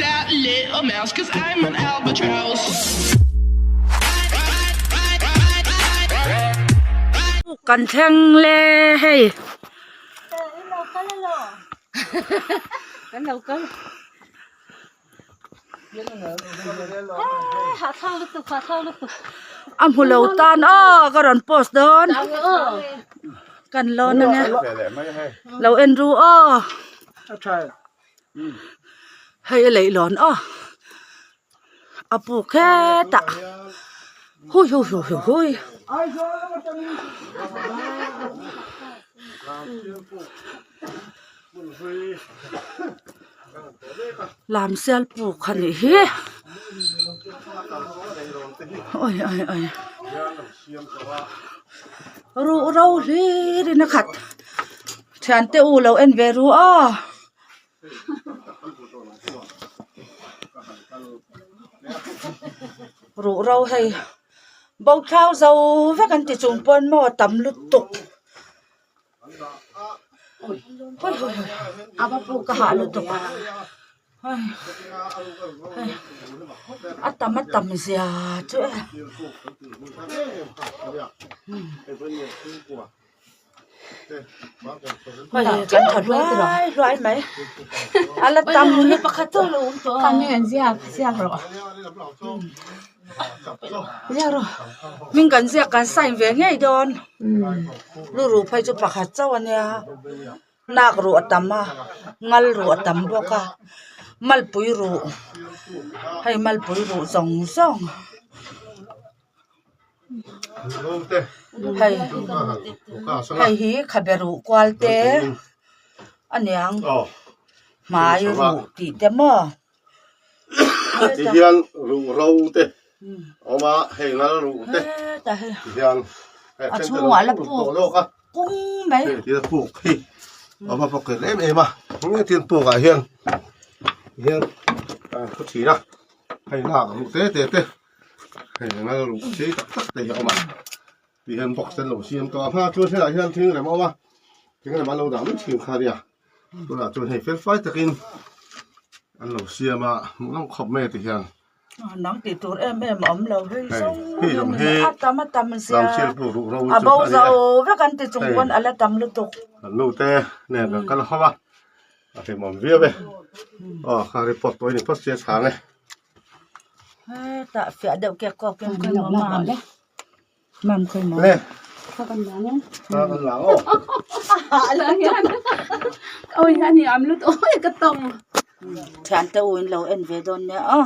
that little mouse, cause I'm an albatross. Kan thleng le hei. Kan lo kal. A hmu lo tan aw ka rawn post dawn kan lawn ang e lo en ru aw hei a leih lawn aw a puk hetah hui hui hui hui hui. Lam sial puk a nih hi awi awi awi ruh ro hlir in a khat thian te u lo en ve ru aw. Ruh ro hei bo thlau zo vek an ti chung pawn maw tam lutuk. A va puk a hah lutuk a hei a tam a tam zia chu e hei kan tha hluai hluai mai a la tam Hming kan ziak kan sign ve ngei dawn lu ruh phei chu pakhat chauh a nia nak ruh a tam a ngal ruh a tam bawk a malpui ruh hei malpui ruh zawng zawng hei hei hi khabe ruh kual te a niang hmai ruh tih te maw. Ti hian ruh ro te a awm a hei ngal ruh te ti hian a chhungah la puk kung mai hei ti hian puk hi a awm a pawh ken em em a heng tin puk ah hian hian a thu thin a hei lak ruh te te te hei ngal ruh sei tak tak te hi a awm a ti hian box te an lo siam tawh a hma chuan helaiah hian thing rem a awm a thing rem an lo dah mai thin kha nia. Tunah chuan hei fel fai takin an lo siam a hmuh nawm khawp mai a ti hian. Nang tih tur em em a awm lo hei zawng hei zawng hi a tam a tam zia lam sial pawh ruh ro a bo zo vek an ti chung pawn a la tam lutuk. Kan nu te nen kan kal ho a a hlimawm viau e aw kha report pawh hi ni phawt sia chhang e. Hetah fiah deuh kek kawk in ka lo mam. Mam khawi maw? Le. Kha kan la nge. Kha kan la aw. Oi ani am lut oi ka tawng. Thian te u in lo en ve dawn nia aw.